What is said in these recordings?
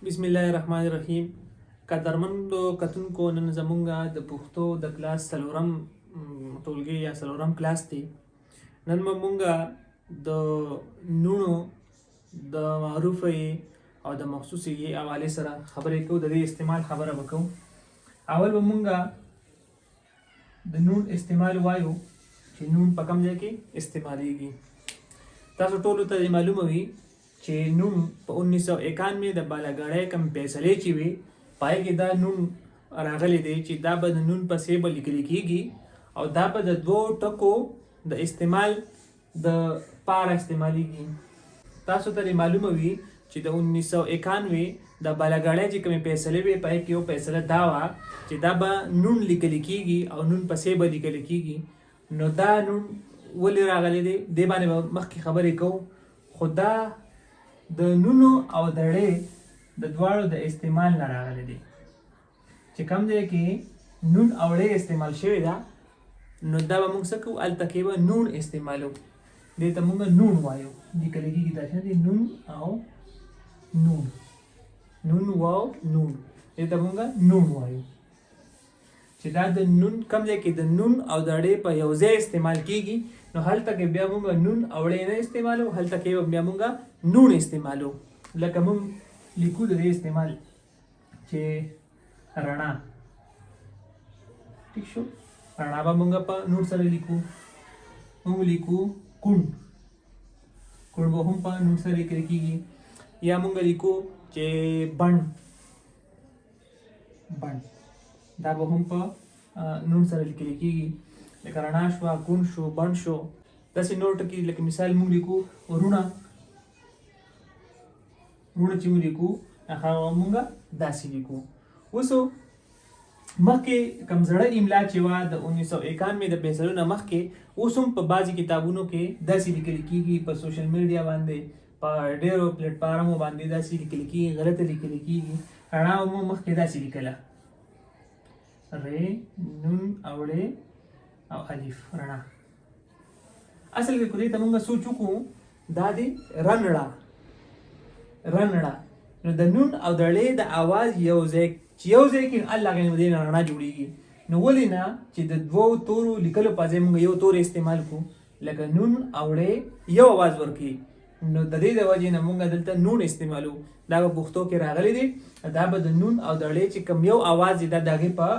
بسم الله الرحمن الرحیم. قدرمندو کتونکو، نن زمونږ د پښتو د کلاس څلورم ټولګي یا څلورم کلاس دی. نن به مونږ د نونو د معروفه او د مخصوصې یې حوالې سره خبرې کوو، د دې استعمال خبره به کوو. اول به مونږ د نون استعمال وایو چې نون په کوم ځای کې استعمالیږي. تاسو ټولو ته معلومه وي چې نون په 1991 د بالاګاړۍ کوم فیصلې چې وي، پای کې دا نون راغلی دی چې دا به د نون په څې به لیکل کېږي او دا به د دوو ټکو د استعمال د پاره استعمالیږي. تاسو ته دې معلومه وي چې د 1991 د بالاګاړۍ چې کومې فیصلې وې، پای کې یو فیصله دا وه چې دا به نون لیکل کېږي او نون په څې به لیکل کېږي. نو دا نون ولې راغلی دی، دې باندې به مخکې خبرې کوو، خو دا د نونو او د ړې د دواړو د استعمال نه راغلی دی. چې کوم ځای کې نون او ړې استعمال شوې ده، نو دا به موږ څه کوو؟ هلته کې به نون استعمالو. دې ته موږ نون وایو، لیکل کېږي داسې دی، نون او نون، نون واو نون، دې ته موږ نون وایو. چې دا د نون کوم ځای کې د نون او د ړې په یو ځای استعمال کېږي، نو هلته کې بیا موږ نون او ړې نه استعمالو، هلته کې بیا موږ نون استعمالو. لکه موږ لیکو د دې استعمال چې رڼا، ټیک شو، رڼا به موږ په نون سره لیکو. موږ لیکو کوڼ، کوڼ به هم په نون سره لیکل کېږي. یا موږ لیکو چې بڼ، بڼ دا به هم په نون سره لیکل کېږي. لکه رڼا شوه، کوڼ شو، بڼ شو، داسې نور ټکي. لکه مثال موږ لیکو وروڼه، وروڼه چې موږ لیکو هغه موږ داسې لیکو. اوس مخکې کوم زړه املا چې وه د 1991 د فیصلو نه مخکې، اوس هم په بعضې کتابونو کې داسې لیکل کېږي، په سوشل میډیا باندې په ډېرو پلیټفارمو باندې داسې لیکل کېږي، غلطه لیکل کېږي. رڼا مو مخکې داسې لیکله، ر نون او ړ او الف، رڼا. اصل کې که دې ته موږ سوچ وکړو، دا دی رنړا، رنړا. نو د نون او د ړې د اواز یو ځای چې یو ځای کې الله غني دې رڼا جوړیږي. نو ولې نه چې د دوو تورو لیکلو په ځای موږ یو تور استعمال کړو؟ لکه نون او ړې یو اواز ورکړي، نو د دې د وجې نه موږ دلته نون استعمالو. دا په پښتو کې راغلی دی. دا به د نون او د ړې چې کوم یو اواز دی، دا د هغې په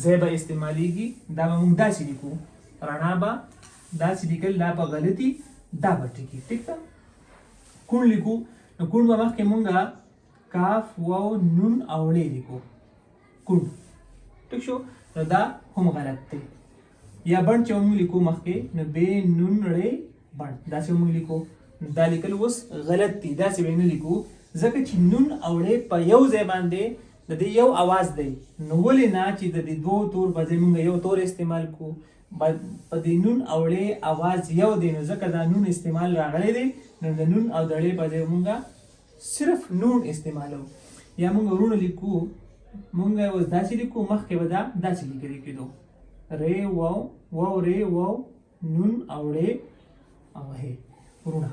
ځای به استعمالیږي. دا به موږ داسې لیکو، رڼا به داسې لیکل، دا په غلطي، دا به ټکي، ټیک ده. کوڼ لیکو، نو کوڼ به مخکې مونږ کاف واو نون او ړې لیکو، کوڼ، ټیک شو، نو دا هم غلط دی. یا بڼ چې مونږ لیکو مخکې، نو بې نون ړې بڼ داسې مونږ لیکو، دا لیکل اوس غلط دي، داسې به نه لیکو، ځکه چې نون او ړې په یو ځای باندې د دې یو اواز دی. نو ولې نه چې د دې دوو تور په ځای مونږ یو تور استعمال کړو؟ په دې نون او ړې اواز یو دی، نو ځکه دا نون استعمال راغلی دی. نو د نون او د ړې په ځای مونږ صرف نون استعمالو. یا مونږ وروڼه لیکو، مونږ اوس داسې لیکو، مخکې به دا داسې لیکل کېدو، ر واو واو ر واو نون او ړې او هې، وروڼه.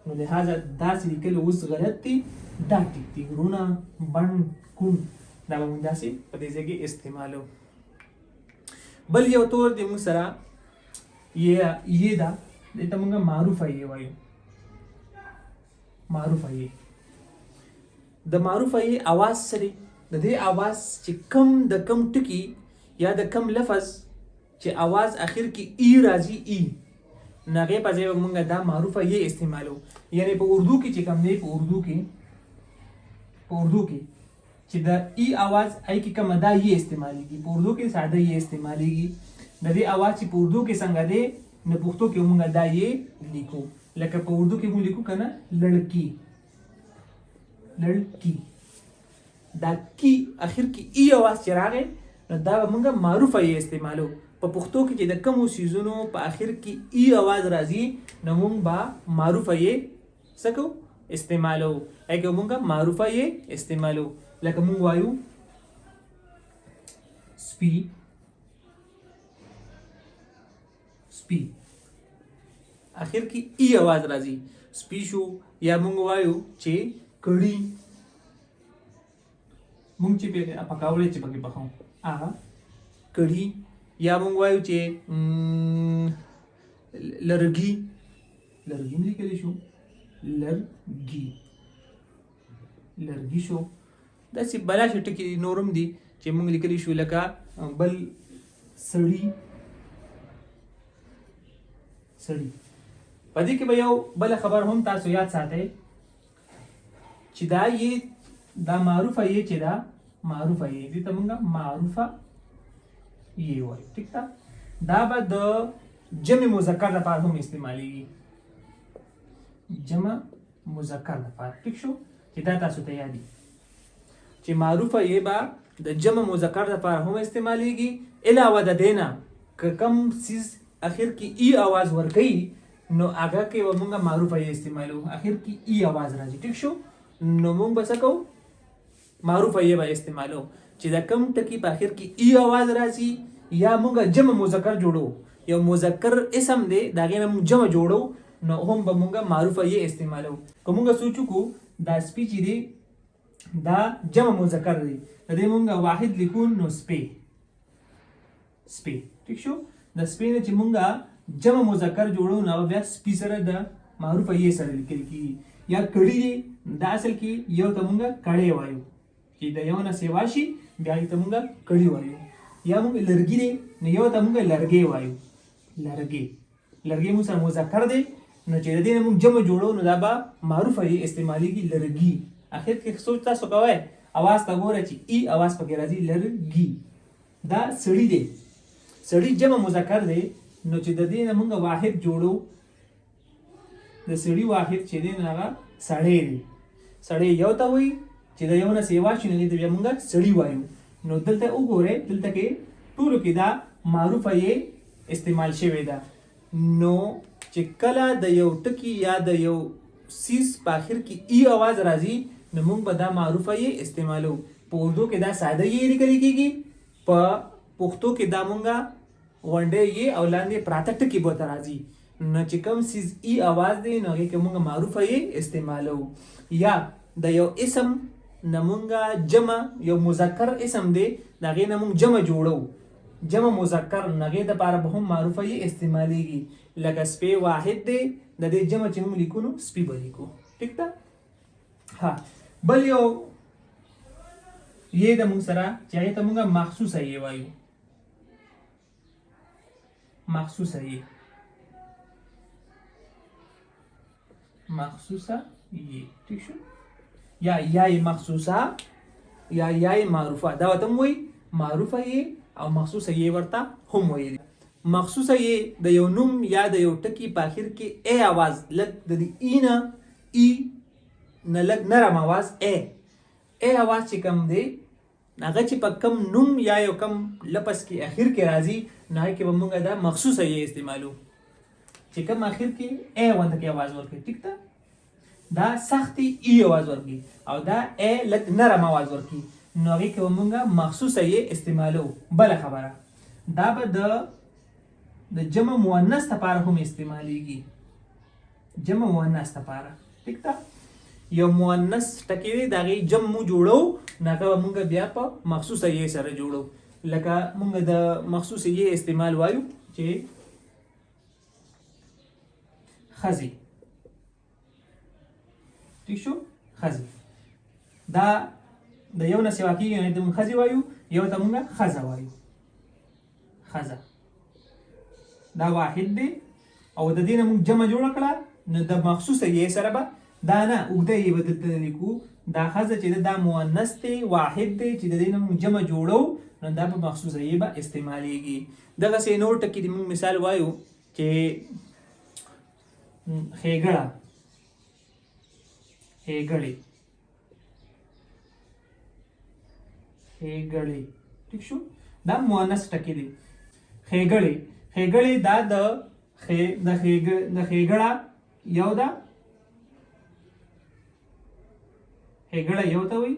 نو لهذا داسې لیکل اوس غلط دي، دا ټیک دي، وروڼه، بڼ، کوڼ، دا به مونږ داسې په دې ځای کې استعمالو. بل یو تور دی موږ سره یې ده، دې ته موږ معروفه یې وایو. معروفه یې، د معروفه یې اواز څه دی؟ د دې اواز چې کم د کم ټکي یا د کم لفظ چې اواز اخر کې ای راځي، ای، نو هغې په ځای به موږ دا معروفه یې استعمالو. یعنی په اردو کې چې کوم دی، په اردو کې چې د ای اواز ای کې کومه دا یې استعمالیږي، په اردو کې ساده یې استعمالیږي. د دې اواز چې په اردو کې څنګه دی، نو پښتو کې موږ دا یې لیکو. لکه په اردو کې موږ لیکو کنه لړکی، لړکی، دا کی اخر کې ای اواز چې راغی، نو دا به موږ معروفه یې استعمالو. په پښتو کې چې د کومو څیزونو په اخر کې ای اواز راځي، نو موږ به معروفه یې څه کوو؟ استعمالو. هغه موږ معروفه یې استعمالو. لکه موږ وایو سپي، سپي، اخر کې ای اواز راځي، سپي شو. یا موږ وایو چې کړي، مونږ چې پکاوړې چې پکې پخوو هغه کړي، یا مونږ وایو چې لرګي، لرګي هم لیکلی شو، لرګي، لرګي شو. داسې بلا شي ټکي نور هم دي چې مونږ لیکلی شو، لکه بل سړي، سړي. په دې کې به یو بله خبر هم تاسو یاد ساتئ چې دا یې دا معروفه یې چې دا معروفه یې دې ته مونږ معروفه یې وایو، ټیک ده. دا به د جمع مذکر لپاره هم استعمالیږي، جمع مذکر لپاره، ټیک شو. چې دا تاسو ته یادي چې معروفه یې به د جمع مذکر لپاره هم استعمالیږي. علاوه د دې نه که کوم څیز اخر کې ای اواز ورکوي نو هغه کې به مونږ معروفه یې استعمالو، اخر کې ای اواز راځي، ټیک شو. نو مونږ به څه کوو؟ معروفه یې به استعمالو چې د کوم ټکي په اخر کې ای اواز راځي، یا مونږ جمع مذکر جوړو، یو مذکر اسم دی د هغې نه مونږ جمع جوړو، نو هم به مونږ معروفه یې استعمالو. که مونږ سوچ وکړو دا سپي چې دی دا جمع مذکر دی، د دې مونږ واحد لیکو نو سپی، سپی، ټیک شو. د سپی نه چې مونږ جمع مذکر جوړو نو بیا سپی سره د معروفه یې سره لیکل کیږي. یا کړي دی، دا اصل کې یو ته مونږ کړی وایو چې د یو نه سیوا شي بیا یې ته مونږ کړي وایو. یا مونږ لرګي دی نو یو ته مونږ لرګی وایو، لرګی، لرګی مونږ سره مذکر دی، نو چې د دې نه مونږ جمع جوړو نو دا به معروفه یې استعمالیږي لرګي. اخر کې سوچ تاسو کوئ، اواز ته ګوره چې ای اواز پکې راځي، لرګي. دا سړي دی، سړي جمع مذکر دی، نو چې د دې نه مونږ واحد جوړو، د سړي واحد چې دی نو هغه سړی دی. سړی یو ته وایي چې د یو نه سیوا شي نو دې ته بیا مونږ سړي وایو. نو دلته وګورئ، دلته کې ټولو کې دا معروفه یې استعمال شوې ده. نو چې کله د یو ټکي یا د یو څیز په اخر کې ای اواز راځي نو مونږ به دا معروفه یې استعمالو. په اردو کې دا ساده یې لیکل کېږي، په پښتو کې دا مونږه غونډی یې او لاندې پراته ټکي به ورته راځي. نو چې کوم څیز ای اواز دی نو هغې کې مونږ معروفه یې استعمالو. یا د یو اسم نه مونږه جمع، یو مذکر اسم دی د هغې نه مونږ جمع جوړو، جمع مذکر، نو هغې دپاره به هم معروفه یې استعمالیږي. لکه سپی واحد دی، د دې جمع چې مونږ لیکو نو سپي به لیکو، ټیک ده. ها بل یو یې د مونږ سره چې هغې ته مونږ مخصوصه یې وایو، مخصوصه یې، مخصوصه یې، ټیک شو. یا یا یې مخصوصه یا یا یې معروفه، دا ورته هم وایي معروفه یې او مخصوصه یې ورته هم وایي. مخصوصه یې د یو نوم یا د یو ټکي په اخر کې ای اواز، لږ د دې ای نه، ای نه لږ نرم اواز، ای، ای اواز چې کوم دی هغه چې په کوم نوم یا یو کوم لفظ کې اخر کې راځي نو هغې کې به مونږ دا مخصوصه یې استعمالو چې کوم اخر کې ای غونډه کې اواز ورکړي، ټیک ده. دا سختي ای اواز ورکړي او دا ای لږ نرم اواز ورکړي، نو هغې کې به مونږ مخصوصه یې استعمالو. بله خبره، دا به د جمع مؤنث لپاره هم استعمالیږي، جمع مؤنث لپاره، ټیک ده. یو مؤنث ټکی دی د هغې جمع مو جوړو نو هغه به مونږ بیا په مخصوصه یې سره جوړو. لکه مونږ د مخصوصه یې استعمال وایو چې ښځې، ټیک شو. ښځې دا د یو نه سوا کېږي نو ته مونږ ښځې وایو، یو ته مونږ ښځه وایو، ښځه دا واحد دی. او د دې نه مونږ جمع جوړه کړه نو د مخصوصه یې سره به دا نه اوږده یې به دلته لیکو، دا ښځه چې ده دا مؤنث دی، واحد دی، چې د دې نه مونږ جمع جوړو نو دا په مخصوصه یې به استعمالیږي. دغسې نور ټکي دي، مونږ مثال وایو چې ښېګړه، ښېګړې، ښېګړې، ټیک شو. دا مؤنث ټکی دی. ښېګړې، ښېګړې دا د د ښېګړه یو ده، ښېګړه یو ته وایي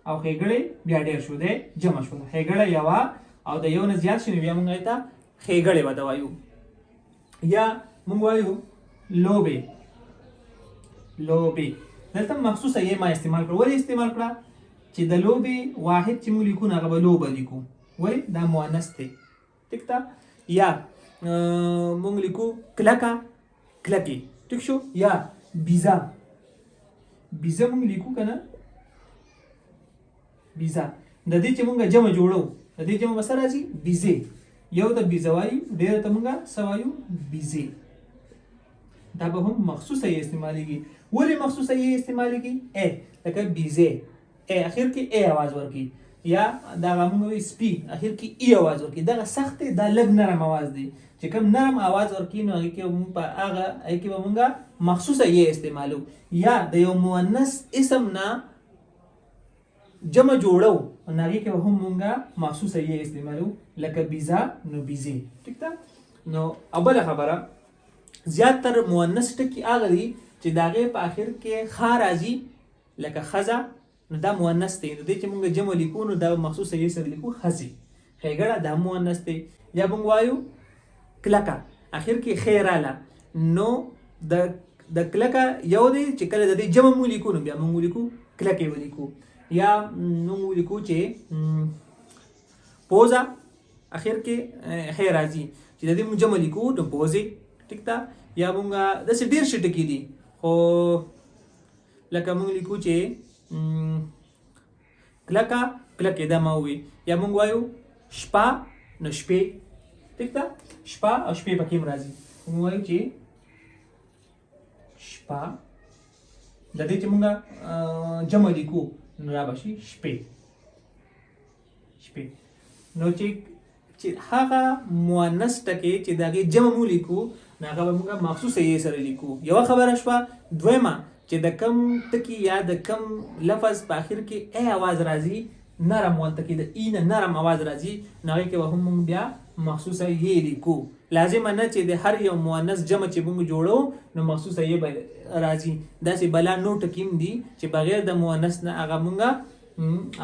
او ښېګړې بیا ډېر شو دی، جمع شو. ښېګړه یوه او د یو نه زیات شي نو بیا مونږ ته ښېګړې ورته وایو. یا مونږ وایو لوبې، لوبې، دلته مخصوصه یې ما استعمال کړه. ولې استعمال کړه؟ چې د لوبې واحد چې موږ لیکو نو هغه به لوبه لیکو. ولې؟ دا مؤنث دی، ټیک ده. یا موږ لیکو کلکه، کلکې، ټیک شو. یا بیزه، بیزه موږ لیکو که نه، بیزه د دې چې موږ جمع جوړو، د دې جمع به څه راځي؟ بیزې. یو ته بیزه وایو، ډېره ته موږ څه وایو؟ بیزې. دا به هم مخصوصه یې استعمالېږي. ولې مخصوصه یې استعمالېږي؟ ای لکه بیزې، ای اخر کې ای اواز ورکوي. یا دا موږ وایو سپي، اخر کې ای اواز ورکوي. دغه سخت دی، دا لږ نرم اواز دی. چې کوم نرم اواز ورکوي نو هغې کې به موږ په هغه هغې کې به موږ مخصوصه یې استعمالو. یا د یو مؤنث اسم نه جمع جوړو نو هغې کې به هم موږ مخصوصه یې استعمالو، لکه بیزه نو بیزې، ټیک ده. نو او بله خبره، زیاتر مؤنث ټکي هغه دي چې د هغې په اخر کې خا راځي، لکه ښځه، نو دا مؤنث دی. نو دې چې موږ جمع لیکو نو دا مخصوصه یې سره لیکو ښځې. ښېګړه دا مؤنث دی. یا موږ وایو کلکه، اخر کې خې راله، نو د کلکه یو دی چې کله د دې جمع موږ لیکو نو بیا موږ ولیکو کلکې ولیکو. یا موږ ولیکو چې پوزه، اخر کې خې راځي، چې د دې موږ جمع لیکو نو پوزې، ټیک ده. یا موږ داسې ډېر شي ټکي دي، خو لکه موږ لیکو چې کلکه، کلکې، دا ما ووی. یا موږ وایو شپه نو شپې، ټیک ده، شپه او شپې پکې هم راځي. موږ وایو چې شپه، د دې چې موږ جمع لیکو نو را به شي شپې، شپې. نو چې هغه مؤنث ټکی چې د هغې جمع مو لیکو نو هغه به موږ مخصوصه یې سره لیکو. یوه خبره شوه. دویمه، چې د کم ټکي یا د کم لفظ په اخر کې ای اواز راځي، نرم ورته کې د ای نه نرم اواز راځي، نو هغې کې به هم موږ بیا مخصوصه یې لیکو. لازمه نه چې د هر یو مؤنث جمع چې موږ جوړو نو مخصوصه یې به راځي. داسې بلا نور ټکي هم دي چې بغیر د مؤنث نه هغه موږ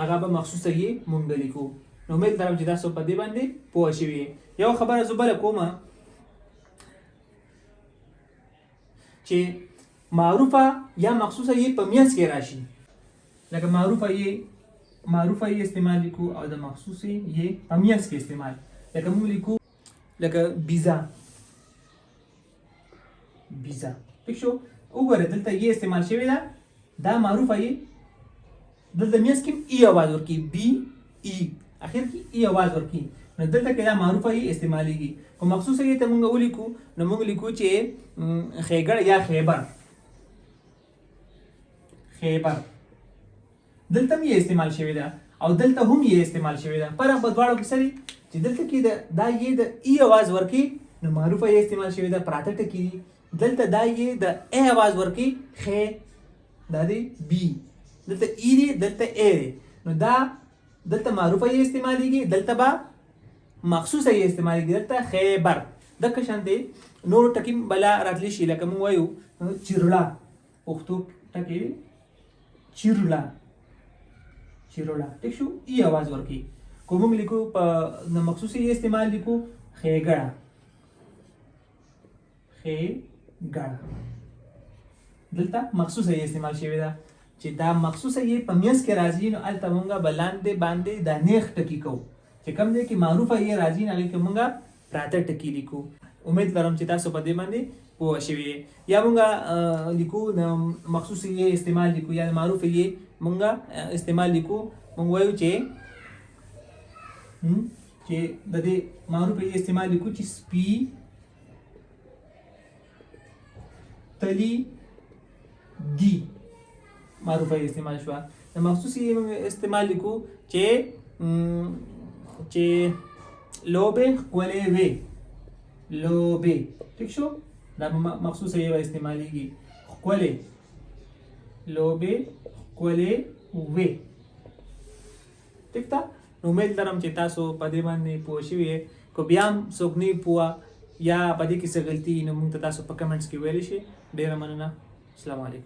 هغه به مخصوصه یې موږ لیکو. نو امید لرم چې تاسو په دې باندې پوه شوي. یو خبره زه بله کوم چې معروفه یا مخصوصه یې په منځ کې راشي، لکه معروفه یې، معروفه یې استعمال لیکو او د مخصوصې یې په منځ کې استعمال، لکه موږ لیکو لکه بیزه، بیزه، ټیک شو. وګوره دلته یې استعمال شوې ده، دا معروفه یې دلته منځ کې ای اواز ورکوي، بی ای، اخر کې ای اواز ورکوي، نو دلته کې دا معروفه یې استعمالیږي. که مخصوصه یې ته موږ ولیکو نو موږ لیکو چې ښېګړه یا خیبر، خیبر، دلته هم یې استعمال شوې ده او دلته هم یې استعمال شوې ده. فرق په دواړو کې څه دی؟ چې دلته کې دا یې د ای اواز ورکوي نو معروفه یې استعمال شوې ده، پراته ټکي دي. دلته دا یې د ای اواز ورکوي، خ، دا دی بی، دلته ای دی، دلته ای دی، نو دا دلته معروفه یې استعمالیږي، دلته به مخصوصه یې استعمالیږي، دلته خیبر. دغه شان دی نور ټکي بلا راتلی شي، لکه موږ وایو چیرړه، پښتو ټکی چیرړه، چیرړه، ټیک شو، ای اواز ورکوي. که موږ لیکو په مخصوصه یې استعمال لیکو ښېګړه، ښېګړه، دلته مخصوصه یې استعمال شوې ده. چې دا مخصوصه یې په منځ کې راځي نو هلته مونږ به لاندې باندې دا نیغ ټکي کوو، چې کوم ځای کې معروفه یې راځي نو هغې کې مونږ پراته ټکي لیکو. امید لرم چې تاسو په دې باندې پوه شوي یئ. یا مونږ لیکو د مخصوص یې استعمال لیکو یا د معروف یې مونږ استعمال لیکو. مونږ وایو چې د دې معروف یې استعمال لیکو چې سپي تلی دي، معروفه یې استعمال شوه. د مخصوص یې مونږ استعمال لیکو چې لوبې ښکلې وې، لوبې، ټیک شو، دا مخصوصه یې به استعمالیږي، ښکلې، لوبې ښکلې وې، ټیک ده. نو امید لرم چې تاسو په دې باندې پوه شوي یئ. که بیا هم څوک نه وي پوه یا په دې کې څه غلطي، نو موږ ته تاسو په کمنټس کې ویلی شئ. ډېره مننه، السلام علیکم.